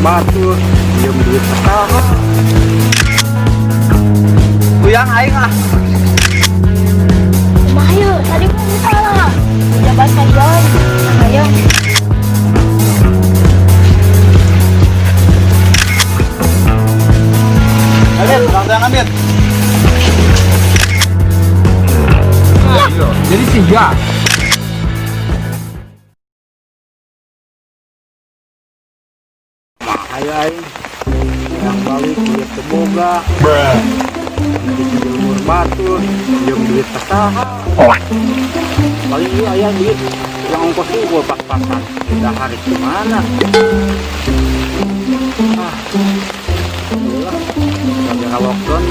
Batur, minjem duit ka saha? Puyeng aing ah. Kumaha yeuh, tadi mah geus salah. Jabat kayon. Ayo. Ambil, langsung ambil. Jadi tiga. Ayo aing. Yang balik duit teu boga. Di lembur batur, minjem duit ka saha? Paling ieu aya duit yang ongkos gua pas-pasan. Dahar gimana? Ah. Ulah. Gara-gara lockdown.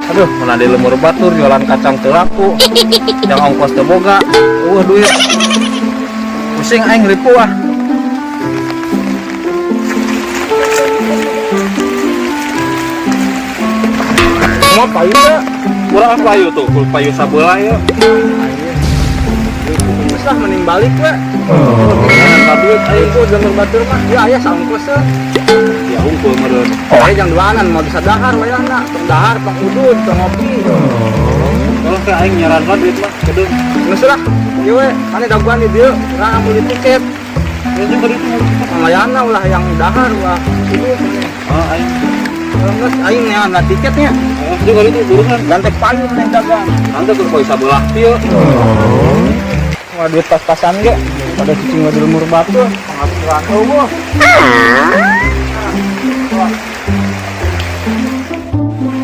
Aduh, mana di lembur batur jualan kacang teu laku. Yang ongkos teu boga. Euweuh duit. Pusing aing, ripuh ah. Mau payu teu? Kurang payu tuh, kul payu sabelah ya. Geus lah, mending balik we. Jangan duit aing. Aing di lembur batur mah, ya aya saongkos e. Ya hungkul meureun. Aya jang duanan mau bisa dahar wayahna, tong dahar, tong udud, tong ngopi. Kalau ke aing nyaran lah duit mah, kedeung. Geus lah, ieu we, mana daguan di dieu, urang meuli tiket. Ya juga duit mah. Mayana ulah yang dahar ulah udud. Ah, aing. Geus aing neangan tiketnya. Oh, juga itu urusan. Gantek payu maneh dagang. Nanti tuh payu sabelah ieu. Wah, duit pas-pasan ge pada cicing di lembur batur, penghasilan euweuh.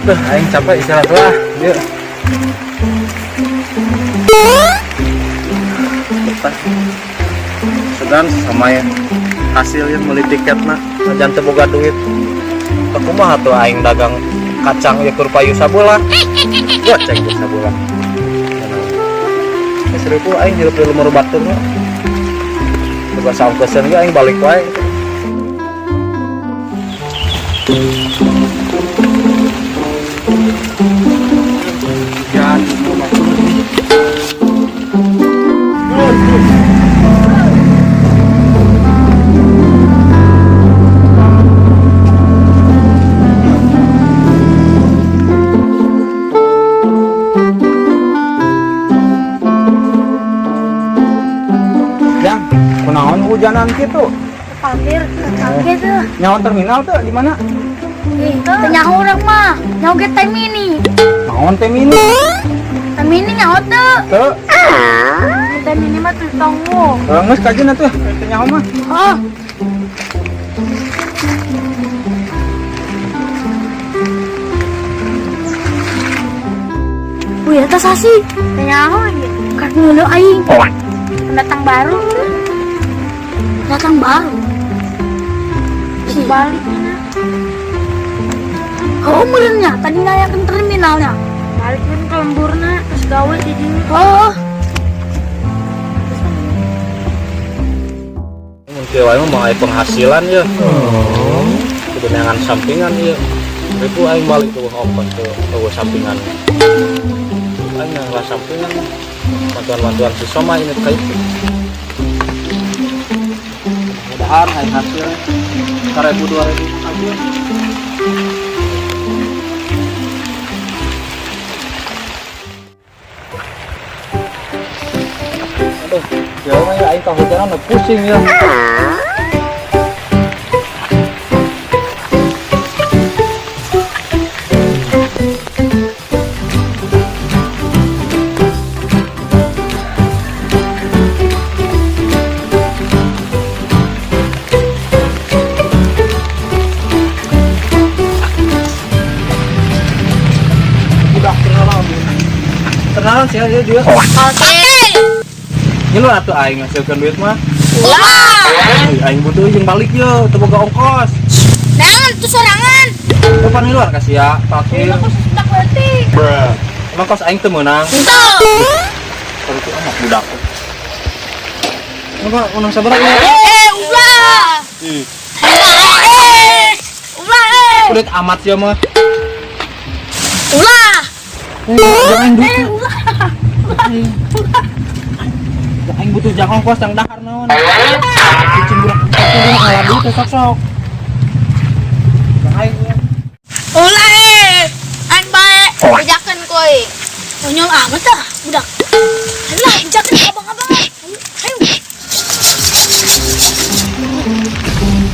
Duh, aing capek, istirahat lah. Yuk. Betah. Segan sama ya hasilnya beli tiket mah jangan teu boga duit. Kumaha tuh aing dagang kacang ya kur payu sabelah. Goceng ge sabelah. Geus ripuh aing hirup di lembur batur mah. Coba saongkoseun ge aing balik wae. Ya, lembur batur. Jang, kunaon hujanan kitu? Parkir, parkir tuh. Nyaho terminal tuh di mana? Ih, teu nyaho urang mah. Nyaho ge teh mini. Naon teh mini? Teh mini nyaho teu? Teu. Teh mini mah tuh tonggo. Geus kajeun atuh, teu nyaho mah. Oh. Wih, eta sasi. Teu nyaho ieu. Kan ngeuleuh aing. Pendatang baru. Pendatang baru. Si balik na. Oh, meureunnya tadi nanyakeun terminalnya. Balik kan ke lemburna, terus gawe di dieu. Oh. Mun kieu wae mah moal aya penghasilan ya. Kudu neangan sampingan ieu. Ripuh aing balik tuh ongkos tuh euweuh sampingan. Aing lah sampingan bantuan-bantuan si Soma ini ka itu. Mudahan aing hasil 1000 2000 aja. Aduh, ya mah ya aing kahujanan udah pusing ya. Udah kenalan. Kenalan sih dia juga. Oke. Ngilu atuh aing ngasilkeun duit mah. Ulah. Aing butuh jeung balik ye, teu boga ongkos. Jangan tuh sorangan. Depan ngiluan ka sia, parkir. Aku sudah leutik. Emang kos aing teu meunang. Henteu. Kalau itu anak budak. Apa unang sabaraha ieu? Eh, ulah. Ih, Eh, ulah eh. kulit amat sia mah. Ulah. Jangan duit. Eh, ulah. Aing butuh jang ongkos jang dahar naon. Cicing budak itu ngalah duit sok-sok. Jang aing. Ulah eh. Aing bae. Bejakeun koi. Konyol amat ah, budak. Ayolah, bejakeun abang-abang. Ayo, ayo.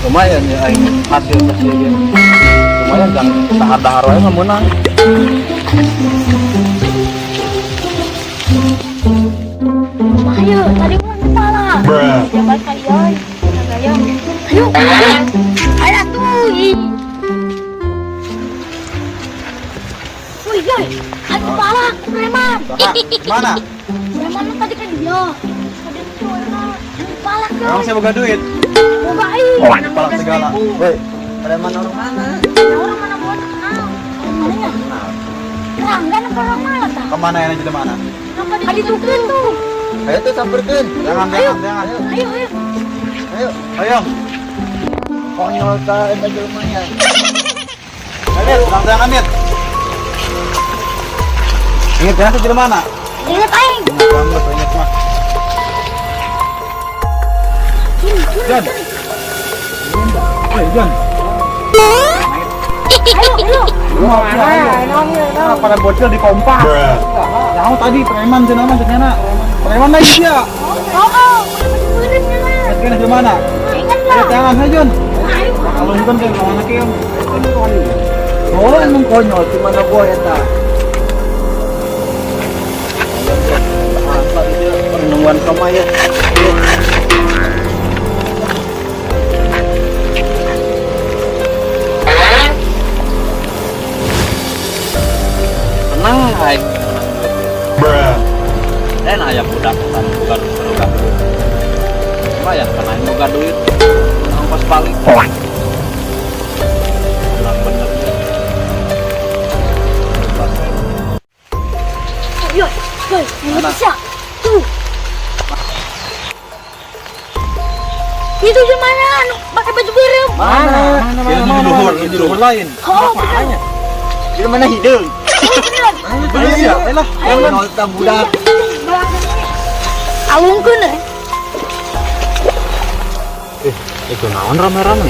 Lumayan ya aing hasil hasil ge. Lumayan jang dahar-dahar wae mah meunang. Ayo, tadi urang kepala. Ya balik ka ieu. Ayo. Ayo. Ayo atuh. Ih. Wih, yoi. Ayo kepala, preman. Mana? Preman lu tadi kan dia. Tadi itu emang kepala kan. Emang saya boga duit. Boga aing. Kepala segala. Woi, preman orang mana? Orang mana bawa kenal. Orang mana ya? Keranggan apa orang mana tah? Kemana ya jadi mana? Adi tukeun tuh. Ayo tuh samperkeun. Jangan, Ayo. jangan, jangan. Ayo, ayo. Ayo, ayo. Konyol ta eta jelema nya. Ayo, jangan Mit. Ingat kan jadi mana? Ingat aing. Ingat banget, ingat mah. Sini, sini, John. sini. Ayo, John. Ayo, ayo. Mana? Pada bocil di kompak. Yang tadi preman cenah mah cenah. Preman lagi dia. Oh, oh, baju Ingat kan di mana? Ingat Ayo lah. tangan aja, John. Ayo. Kalau bukan kayak mana kayak. Oh, emang konyol di mana gua eta? Apa itu penungguan koma ya? Tenang aing. Dan aya budak kan bukan boga duit. Lumayan kan aing boga duit. Ongkos balik. Kurang bener. Bebas aing. Yo, yo, ini bisa. Tuh. Itu gimana? Anu, pakai baju biru. Mana? Mana? Mana? Luhur, di luhur lain. Oh, bener. Di mana hidung? Oh, bener. Bener ya, lah. Jangan nonton budak. Alungkeun eh. Eh, itu naon rame-rame?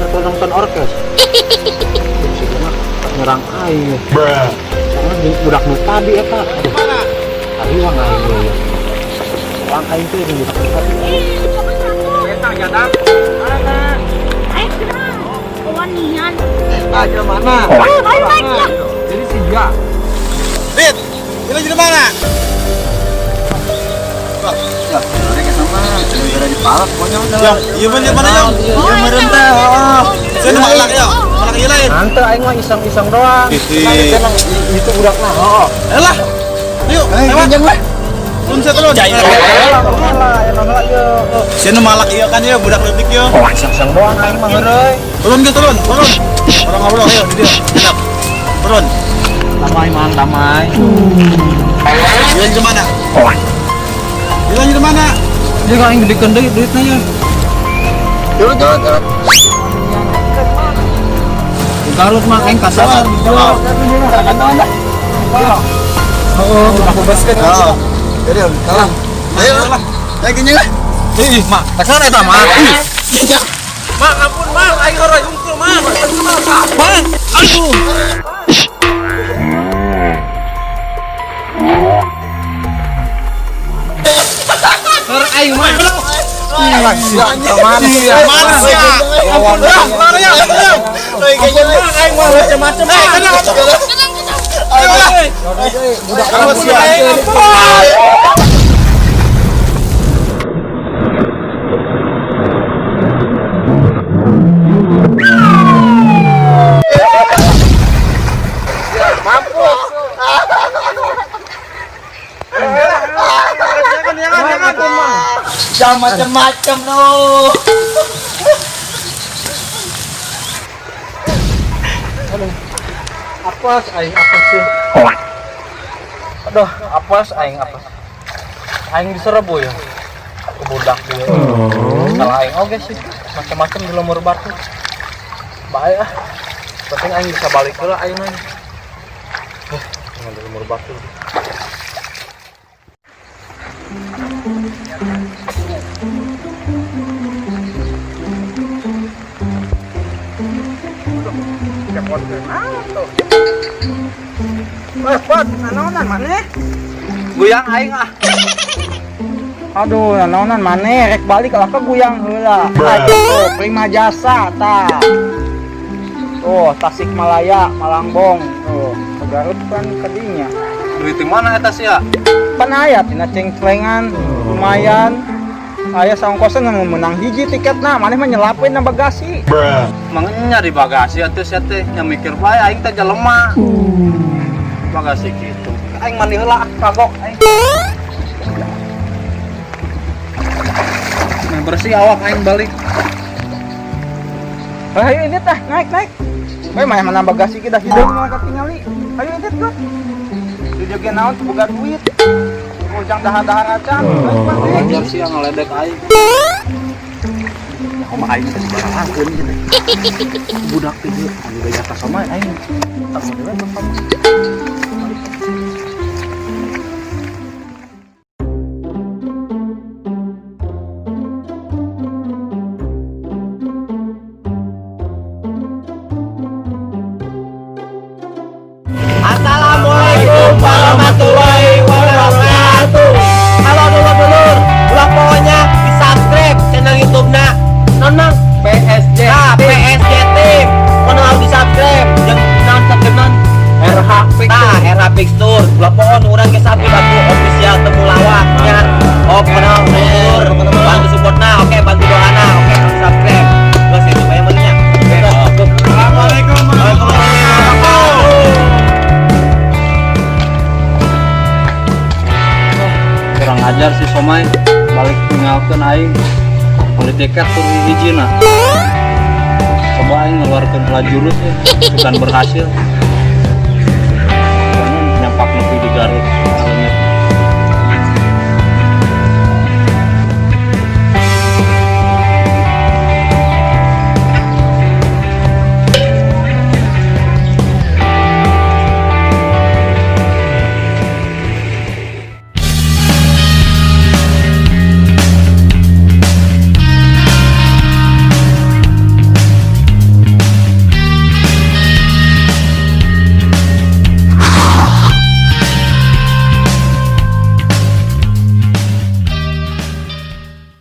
Nonton nonton orkes. Si mah nyerang aing. Karena di budak nu tadi eta. Aduh. Tadi wang aing we ya. Wang aing teh jeung budak nu tadi. Ih, coba satu. Eta jadak. Ayo kenal. Kewanian. Eta di mana? Ayo, ayo naik lah. Jadi si dia. Dit, ini di mana? Ya, mereka sama, gara dipalak konyol dah. Yang, iya bener mana yang? Oh, Iya teh. Oh. Saya malak ya, malak iya lain. Nanti aing mah iseng-iseng doang. Ih. Itu budakna. Heeh. Ayolah. Yuk, Eh, lewat. pinjam lah. Turun saya turun. Saya malak iya kan ya budak leutik ya. Iseng-iseng doang aing mah heureuy. Turun ke turun, turun. Orang ngobrol ayo di dia. Enak. Turun. Damai mang, damai. Iya di mana? Iya di mana? Dia kan aing gedekeun deui duitna ya. Turun, turun, turun. Di Garut mah aing kasar. Oh, aku basket. Oh. Jadi, kalah. Ayo lah. Ayo gini lah. Ih, mak, tak sana eta mak. Mak, ampun mak, aing heureuy hungkul mak. Mak, aduh. Heur aing mah. Mana sih? Mana sih ya? Ampun, mana ya? Ayo, Aing mah macam-macam. Eh, tenang. Ayo lah. Budak Ampun, aing, ampun. Jangan, jangan, jangan. Jangan macam-macam no. Apes aing apes sih. Aduh, apes aing apes. Aing diserbu ya. Ke budak dia. Salah aing oge sih. Macam-macam di lembur batu. Baik ah. Penting aing bisa balik heula aing mah. Ngambil umur batu. Weh, Pot, nanaonan maneh? Guyang aing ah. Aduh, nanaonan maneh rek balik lah ke guyang heula. Aduh, prima jasa tah. Tuh, Tasikmalaya, Malangbong. Tuh, ke Garut kan kadinya. Duit di mana eta sia? Pan aya tina cengclengan, lumayan. Aya saongkosan nu menang hiji tiketna, maneh mah nyelapin na bagasi. Mangnya di bagasi atuh sia teh nya mikir bae aing teh jelema. Bagasi kitu. Aing mandi heula ah, kagok aing. Nah, bersih awak aing balik. Ayo ini tah, naik naik. Bae maneh mana bagasi kita hideung mah katingali. Ayo ini tuh. Dijoge naon teu boga duit. Ujang dahar-dahar acan. Wajar sia ngaledek aing. Ya kumaha aing teh sabarangkeun gitu. Budak teh ieu anu gaya ka sama aing. Tak modelna sama. Assalamualaikum warahmatullahi wabarakatuh. Halo dulur-dulur, ulah pokoknya di subscribe channel YouTube na non mang PSJ. Nah, PSJ Team. Kono harus di subscribe, jeung non subscribe non RH Nah, RH Pixtur. Ulah pohon urang ge sapi batu official temulawak nya. Oh, kono dulur, bantu supportna, oke bantu doana, oke harus subscribe. Geus itu bae meureun nya. Oke. Assalamualaikum warahmatullahi wabarakatuh. Kurang ajar si Somai balik tinggalkeun aing beli tiket tur hiji nah coba aing ngeluarkeun heula jurus ya bukan berhasil. Soalnya nyampak nepi di Garut.